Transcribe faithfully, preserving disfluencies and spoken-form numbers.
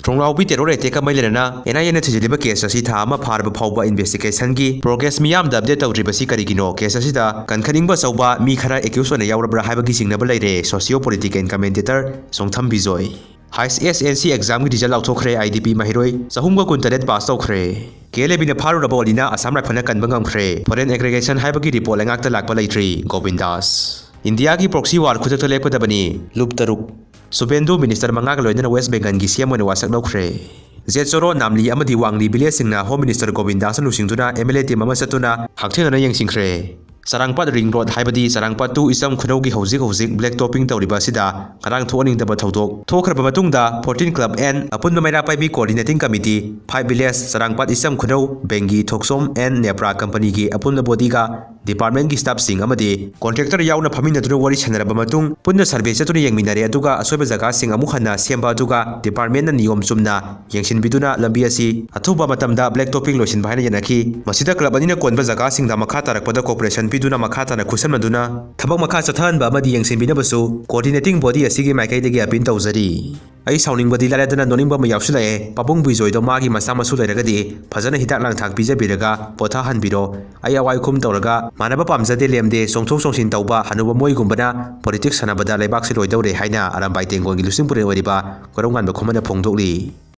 ꯈꯣꯡꯂꯥꯎꯕꯤ terror attack ꯑꯃ ꯂꯩꯔꯅ N I A ꯅ ꯊꯤꯖꯤꯜꯂꯤꯕ case ꯑꯁꯤ ꯊꯥ ꯑꯃ ꯐꯥꯔꯕ ꯐꯥꯎꯕ investigation ꯒꯤ progress ꯃꯤꯌꯥꯝꯗ update ꯇꯧꯗ꯭ꯔꯤꯕꯁꯤ ꯀꯔꯤꯒꯤꯅꯣ? Case ꯑꯁꯤꯗ ꯀꯟꯈꯠꯅꯤꯡꯕ ꯑꯆꯧꯕ ꯃꯤ ꯈꯔ accused ꯑꯣꯏꯅ ꯌꯥꯎꯔꯕ꯭ꯔꯥ ꯍꯥꯏꯕꯒꯤ ꯆꯤꯡꯅꯕ ꯂꯩꯔꯦ꯫ Socio political commentator ꯆꯣꯡꯊꯝ Bijoy. H S L C exam ꯒꯤ result ꯂꯥꯎꯊꯣꯛꯈ꯭ꯔꯦ꯫ I D P ꯃꯍꯩꯔꯣꯏ ꯆꯍꯨꯝꯒ ꯀꯨꯟꯇꯔꯦꯠ pass ꯇꯧꯈ꯭ꯔꯦ꯫ K L A B ꯅ ꯐꯥꯔꯨꯔꯕ ꯑꯣꯂꯤꯅ Assam Rifle ꯅ ꯀꯟꯕ ꯉꯝꯈ꯭ꯔꯦ꯫ Foreign aggression ꯍꯥꯏꯕꯒꯤ report ꯂꯩꯉꯥꯛꯇ ꯂꯥꯛꯄ ꯂꯩꯇ꯭ꯔꯤ꯫ ꯒꯣꯕꯤꯟꯗꯥꯁ꯫ ꯏꯟꯗꯤꯌꯥꯒꯤ proxy war ꯈꯨꯗꯛꯇ ꯂꯦꯞꯀꯗꯕꯅꯤ꯫ ꯂꯨꯞ ꯇꯔꯨꯛ꯫ ꯁꯨꯕꯦꯟꯗꯨ minister ꯃꯉꯥꯒ ꯂꯣꯏꯅꯅ West Bengal ꯒꯤ C M ꯑꯣꯏꯅ ꯋꯥꯁꯛ ꯂꯧꯈ꯭ꯔꯦ꯫ ꯖꯦꯠ ꯆꯣꯔꯣ, ꯅꯥꯝꯂꯤ ꯑꯃꯗꯤ ꯋꯥꯡꯂꯤ village ꯁꯤꯡꯅ Home Minister ꯒꯣꯕꯤꯟꯗꯥꯁꯅ ꯂꯨꯆꯤꯡꯗꯨꯅ M L A team ꯑꯃ ꯆꯠꯇꯨꯅ ꯍꯛꯊꯦꯡꯅꯅ ꯌꯦꯡꯁꯤꯟꯈ꯭ꯔꯦ꯫ ꯆꯔꯥꯡꯄꯥꯠ ring road ꯍꯥꯏꯕꯗꯤ ꯆꯔꯥꯡꯄꯥꯠ two ꯏꯆꯝ ꯈꯨꯅꯧꯒꯤ ꯍꯧꯖꯤꯛ ꯍꯧꯖꯤꯛ black topping ꯇꯧꯔꯤꯕ ꯑꯁꯤꯗ ꯉꯔꯥꯡ ꯊꯣꯛꯍꯟꯅꯤꯡꯗꯕ ꯊꯧꯗꯣꯛ ꯊꯣꯛꯈ꯭ꯔꯕ ꯃꯇꯨꯡꯗ fourteen club and ꯑꯄꯨꯟꯕ ꯃꯩꯔꯥ ꯄꯥꯏꯕꯤ coordinating committee, five village, ꯆꯔꯥꯡꯄꯥꯠ ꯏꯆꯝ ꯈꯨꯅꯧ, ꯕꯦꯡꯒꯤ, ꯊꯣꯛꯆꯣꯝ and ꯅꯦꯄ꯭ꯔꯥ company ꯒꯤ ꯑꯄꯨꯟꯕ body ꯒ department ꯀꯤ staff ꯁꯤꯡ ꯑꯃꯗꯤ contractor ꯌꯥꯎꯅ ꯐꯝꯃꯤꯟꯅꯗꯨꯅ ꯋꯥꯔꯤ ꯁꯥꯟꯅꯔꯕ ꯃꯇꯨꯡ ꯄꯨꯟꯅ survey ꯆꯠꯇꯨꯅ ꯌꯦꯡꯃꯤꯟꯅꯔꯦ꯫ ꯑꯗꯨꯒ ꯑꯁꯣꯏꯕ ꯖꯒꯥꯁꯤꯡ ꯑꯃꯨꯛ ꯍꯟꯅ ꯁꯦꯝꯕ ꯑꯗꯨꯒ department ꯅ ꯅꯤꯌꯣꯝ ꯆꯨꯝꯅ ꯌꯦꯡꯁꯤꯟꯕꯤꯗꯨꯅ ꯂꯝꯕꯤ ꯑꯁꯤ ꯑꯊꯨꯕ ꯃꯇꯝꯗ black topping ꯂꯣꯏꯁꯤꯟꯕ ꯍꯥꯏꯅ ꯌꯥꯅꯈꯤ꯫ ꯃꯁꯤꯗ club ꯑꯅꯤꯅ ꯀꯣꯟꯕ ꯖꯒꯥꯁꯤꯡꯗ ꯃꯈꯥ ꯇꯥꯔꯛꯄꯗ cooperation ꯄꯤꯗꯨꯅ ꯃꯈꯥ ꯇꯥꯅ ꯈꯨꯠꯁꯝꯅꯗꯨꯅ ꯊꯕꯛ ꯃꯈꯥ ꯆꯠꯊꯍꯟꯕ ꯑꯃꯗꯤ ꯌꯦꯡꯁꯤꯟꯕꯤꯅꯕꯁꯨ coordinating body ꯑꯁꯤꯒꯤ ꯃꯥꯏꯀꯩꯗꯒꯤ appeal ꯇꯧꯖꯔꯤ꯫ ꯑꯩ ꯁꯥꯎꯅꯤꯡꯕꯗꯤ ꯂꯥꯏꯔꯗꯅ ꯅꯣꯛꯅꯤꯡꯕ ꯑꯃ ꯌꯥꯎꯁꯤꯜꯂꯛꯑꯦ꯫ ꯄꯥꯕꯨꯡ ꯕꯤꯖꯣꯏꯗꯣ ꯃꯥꯒꯤ ꯃꯆꯥ ꯃꯁꯨ ꯂꯩꯔꯒꯗꯤ ꯐꯖꯅ ꯍꯤꯗꯥꯛ ꯂꯥꯡꯊꯛ ꯄꯤꯖꯕꯤꯔꯒ ꯄꯣꯊꯥꯍꯟꯕꯤꯔꯣ꯫ ꯑꯩ ꯑꯋꯥꯏ ꯈꯨꯝ ꯇꯧꯔꯒ ꯃꯥꯟꯅꯕ ꯄꯥꯝꯖꯗꯦ ꯂꯦꯝꯗꯦ, ꯆꯣꯡꯊꯣꯛ ꯆꯣꯡꯁꯤꯟ ꯇꯧꯕ ꯍꯅꯨꯕ ꯃꯣꯏꯒꯨꯝꯕꯅ politics ꯁꯥꯟꯅꯕꯗ ꯂꯩꯕꯥꯛꯁꯤ ꯂꯣꯏꯗꯧꯔꯦ ꯍꯥꯏꯅ ꯑꯔꯥꯝꯕꯥꯏ ꯇꯦꯡꯒꯣꯜꯒꯤ ꯂꯨꯆꯤꯡ ꯄꯨꯔꯦꯜ ꯑꯣꯏꯔꯤꯕ ꯀꯣꯏꯔꯧꯉꯥꯟꯕ ꯈꯨꯃꯟꯅ ꯐꯣꯡꯗꯣꯛꯂꯤ꯫